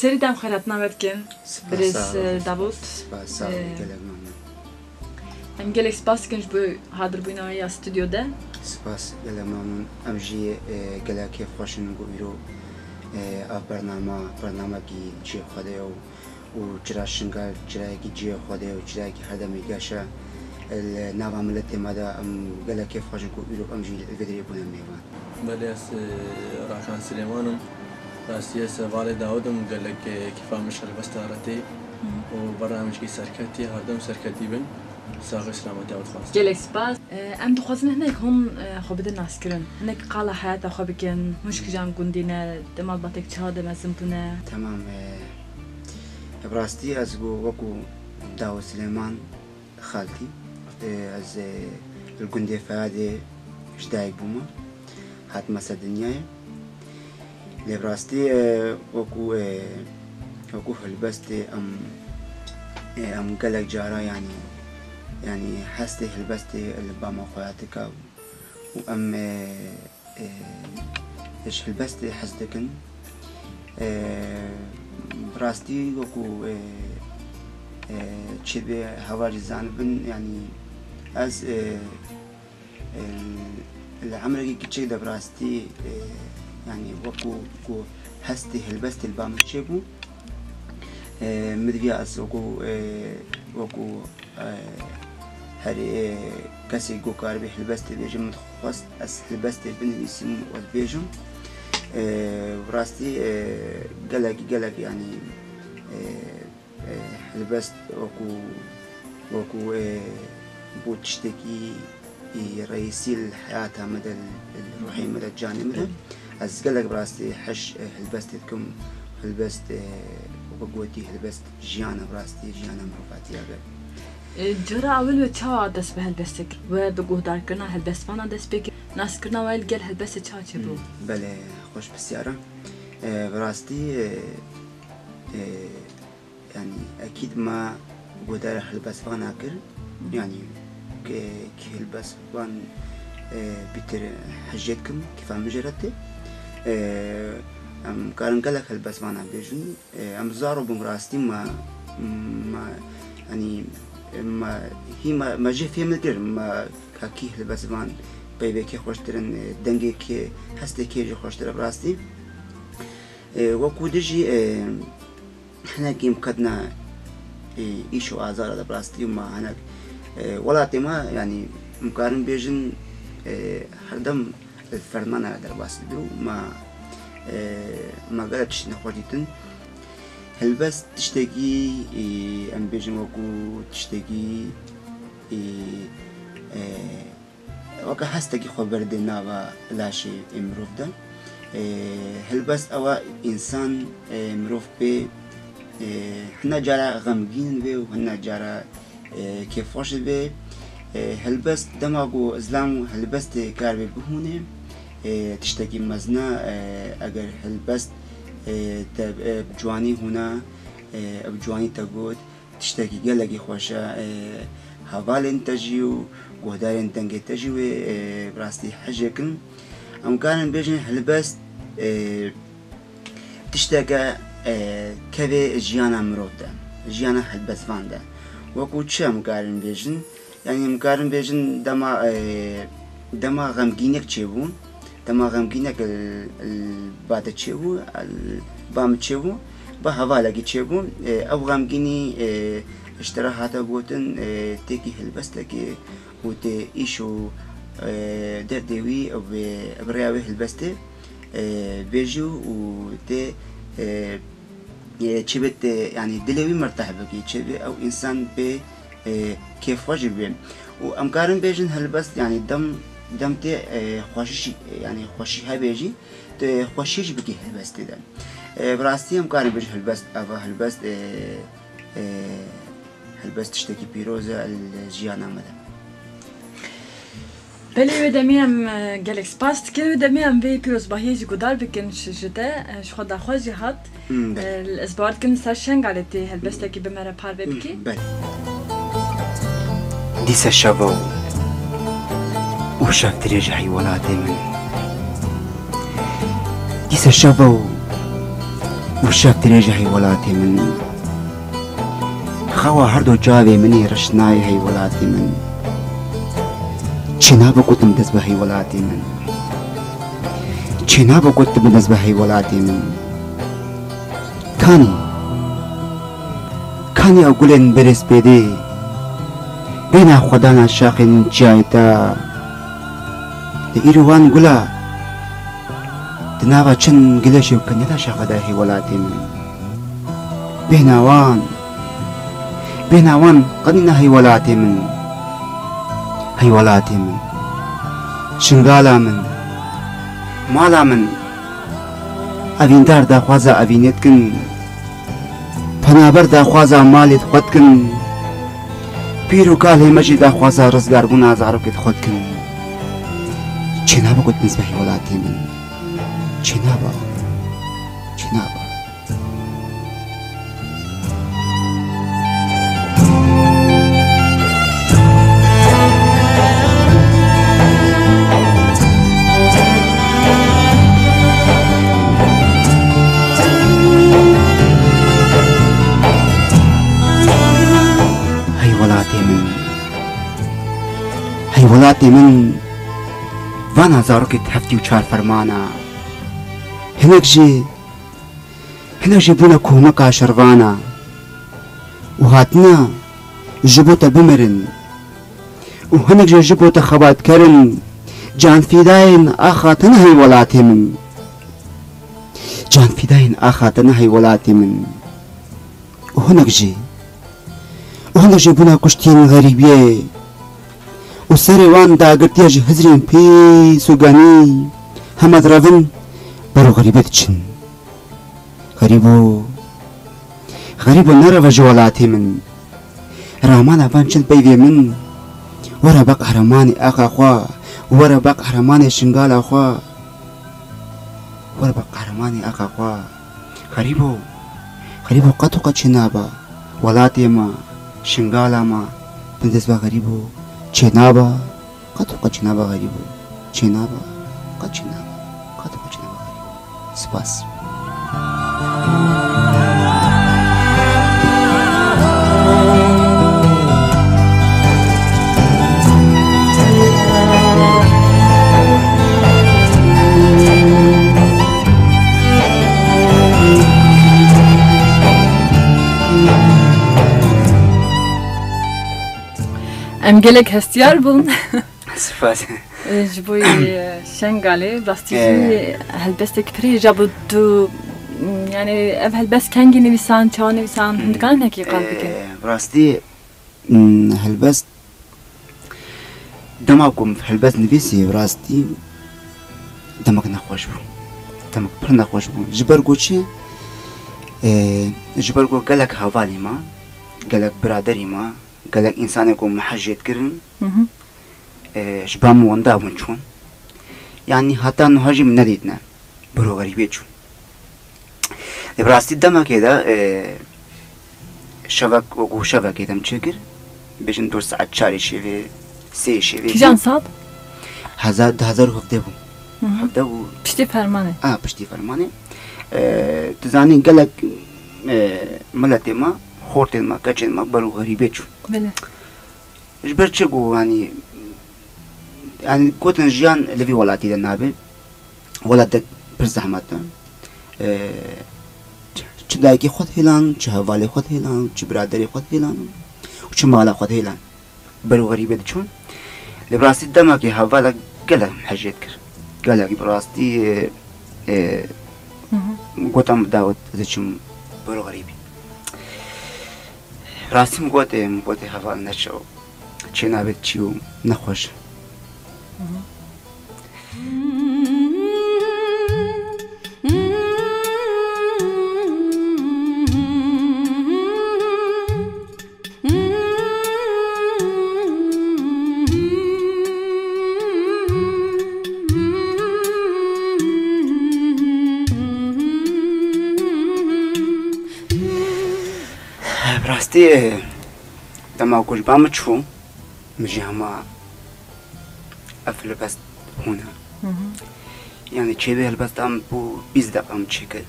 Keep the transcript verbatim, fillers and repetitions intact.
Serî dem xêratina we dikin. Spas, birêz, sağ ol, e, Davut. Spas, sağ ol, e, gelek memnun. Em gelek spas dikin ji bo hadirbûna we ya stûdyo de. Spas, gelek memnun. Em jî, e, gelek kêfxweş in ku îro, e, ev bername, bernamekî cihê xwe de ye û û çira Şingal çirayekî cihê xwe de ye û çirayekî her demê geş e. Li nava miletê me de em gelek kêfxweş in ku îro em jî li vê derê bûne mêvan. Belê ez, e, Rakan Silêman im. Rastî ez hevalê Dawid im û gelek, e, kêfa min ji helbesta re tê û bernameyekî serketî, herdem serketî bin. Sax û selametî we dixwazim. Gelek spas. E, em dixwazin hinek hûn, e, xwe bidin naskirin. Hinek qala heyata xwe bikin. Hûn ji kîjan gundî ne? Di malbatek çawa de mezin bûne? Temam, e, bi rastî ez ku wekû Dawid Silêman xaltî, e, ez, e, li gundê Feyadê ji dayik bûme. Hatime ser dinyayê. Lê bi rastî, e, wekû, e, wekû helbestê em, e, em gelek cara, yanî, yanî hestê helbestê li bama xwe ya dike û em, e, e, ji helbestê hez dikin. E, bi rastî wekû, e, e, çi bê hevalî zanibin, yanî ez, e, Li emrekî kiçik de bi rastî, e, yanî wekû ku hestê helbestê li ba min çêbû, e, min diviya ez wekû, e, wekû, e, herî, e, kesê ku karibê helbestê bêje, min dixwest ez helbestê binivîsim û ez bêjim. E, bi rastî, e, gelekî, gelek, yanî, e, E, helbest wekû, wekû, e, bû tiştekî, e, reîsî li heyata me de, li, li ruhê me de, canê me de. Ez gelek bi rastî hej, e, helbestê dikim. Helbest, e, wekû gotî, helbest jiyan e bi rastî, jiyana mirovatiya be. E, cara ewil we çawa dest bi helbestê kir? We bi guhdarkirina helbestvana dest pê kir? Naskirina we li gel helbestê çawa çêbû? Hmm, belê, xweş pirsyar e. E, bi rastî, e, e, Yanî ekîd me guhdarî helbestvana kir. Yanî ke-, kî helbestvan, e, bîtir hejê dikim, kêfa min jê re tê. E, em karin gelek helbestvana bêjin. E, em zaro bûn rastî me, me, yanî, me, hî me, me jê fêm nekir, me ka kî helbestvan peyvekê xweştir in, e, dengê kê, hestê kê jî xweştir e bi rastî. E, wekû dijî, e, Hinekî em ketine, e, îş û azara de bi rastî û me hinek, e, welatê me, yanî em karin bêjin, e, herdem li fermana re derbas dibe û me, e, me gelek tiştên xweş dîtin. Helbest tiştekî, e, em bêjin wekû tiştekî, e, e, Weke hestekî xwe berdê nava laşê, ê, mirov de. E, helbest ew e însan, e, mirov pê, e, hina cara xemgîn be û hina cara, e, kêfxweş be. E, helbest dema ku zilam û helbestê kar be bihûne, e, tiştekî mezin e, e, eger helbest, e, te, e, bi ciwanî hûna, e, bi ciwanî te got, Tiştekî gelekî xweş e, e, hevalên te jî û guhdarên dengê te jî wê, e, bi rastî hejêk in. Em karin bêjin helbest, e, tişteke, e, kevê jiyana mirov de, jiyana helbestvan de. Wekû çi em karin bêjin? Yanî em karin bêjin dema, e, dema xemgînek çêbû, dema xemgînek li, li ba te çêbû, li ba min çêbû, ba hevalekî çêbû. E, ew xemgînî, e, ji te re hate gotin, e, têkî helbestekê û tê îş û, e, derdê wî ew ê bi rêya wê helbestê, e, bêjî û tê, e, e, çi bê tê, yanî dilê wî mirteh bikî, çi bê ew însan bê, e, kêfxweş jî bê. Û em karin bêjin helbest, yanî dem, dem tê, e, xweşî, yanî xweşî hebe jî, tu xweşiyê jî bikî helbestê de. E, bi rastî em karin bêjin helbest, eva helbest, e, e, helbest tiştekî pîroz e li jiyana me de. Belê wê demê em, e, gelek spas dikin. Wê demê em vê pîrozbahiyê jî guhdar bikin ji, ji te. E, ji xwe daxwaz jî hat. Hmm, belê. E, ez bawer dikim li ser Şengalê tê helbestekî bi me re parve bikî. Hmm, belê. Dîse şev e û şev dirêj e hey welatê min. Dîse şev e û Û şev dirêj e hey welatê min. Xewa her du çavê min ê reş nayê hey welatê min. Çênabe gotim dest be hey welatê min. Çênabe gotim dest be hey welatê min. Kanî, kanî ew gulên berê spêdê, bêhna xwe dana şaxên çiyayê te. Lê îro wan gula di nava çend gilê şewkenê de şaxe de hey welatê min. Bêhna wan, bêhna wan qedîna hey welatê min. Hey welatê min. Şingala min. Mala min. Evîndar daxwaza evînê dikin. Penaber daxwaza malê xwe dikin. Pîr û kalê me jî daxwaza rizgarbûna zarokê xwe dikin. Çênabe gotin dest be hey welatê min. Çênabe. Çênabe. Hey welatê min. Hey welatê min. Vana zarokê heftê û çar fermana. Hinek jî, hinek jî bûne komeka şervana û hatine ji bo te bimirin. Û hinek jî ji bo te xebatkerin, canfîdayên axa te ne hey welatê min. Canfîdayên axa te ne hey welatê min. Û hinek jî, û hinek jî bûne kuştiyên xerîbiyê û serê wan dagirtiye ji hizrên pîs û genî hema direvin ber û xerîbê diçin. Xerîbo, xerîbo nereve ji welatê min. Ramana van çend peyvê min. Were be qehremanê axa xwe, were be qehremanê şingala xwe. Were be qehremanê axa xwe. Xerîbo, xerîbo qet û qet çênabe. Welatê me, şingala me, bindez be xerîbo, çênabe. Qet û qet çênabe xerîbo. Çênabe. Qet çênabe. Qet û qet çênabe xerîbo. Spas. Em gelek hestiyar bûn. Spas. Ji bo, e, Şengalê, rastî jî, e, helbestek pir hêja bû. Tu, yani, ev helbest kengî nivîsan, çawa nivîsan, hûn dikarin hinekî qal bikin? E, rastî, mm, helbest, dema ku min helbest nivîsî, rastî, demek nexweş bû. Demek pir nexweş bû. Ji ber ku çi? E, ji ber ku gelek hevalî me, gelek biraderî me, gelek însanê ku min hez jê dikirin, e, ji ba min wenda bûn çûn. Yanî heta niha jî min nedîtine. Bero xerîbê çûn. Lê bi rastî demekê de, e, şevek, wekû şevekê dem çêkir. Bêjin dor saet çarê şevê, sê şevê. Kîjan sal? Hezar, du hezar û hevdeh bû. Hı hı. Hevdeh bû. Piştî fermanê. A, piştî fermanê. E, tu zanî gelek, e, miletê me, xortên me, keçên me, bero xerîbê çûn. Belê. Ji ber çi ku, yanî, yanî, gotin jiyan li vî welatî de nabe. Welatek pir zehmet e. E, çi dayikê xwe dihêlan, çi hevalê xwe dihêlan, çi biraderê xwe dihêlan û çi mala xwe dihêlan. Ber û xerîbê diçûn. Lê bi rastî demekê hevalek gelek min hejê dikir. Gelek bi rastî, e, e, Hı hı. gotan bi dawet ez diçim ber û xerîbî. Rastî min gotê, min gotê heval neçe û çênabê çi û nexweş. Bi rastî, dema ku ji ba min çû, min jî hema ev helbest hûn e. Hı hı. Yani çêbê helbesta min bû bîst deqa min çêkir.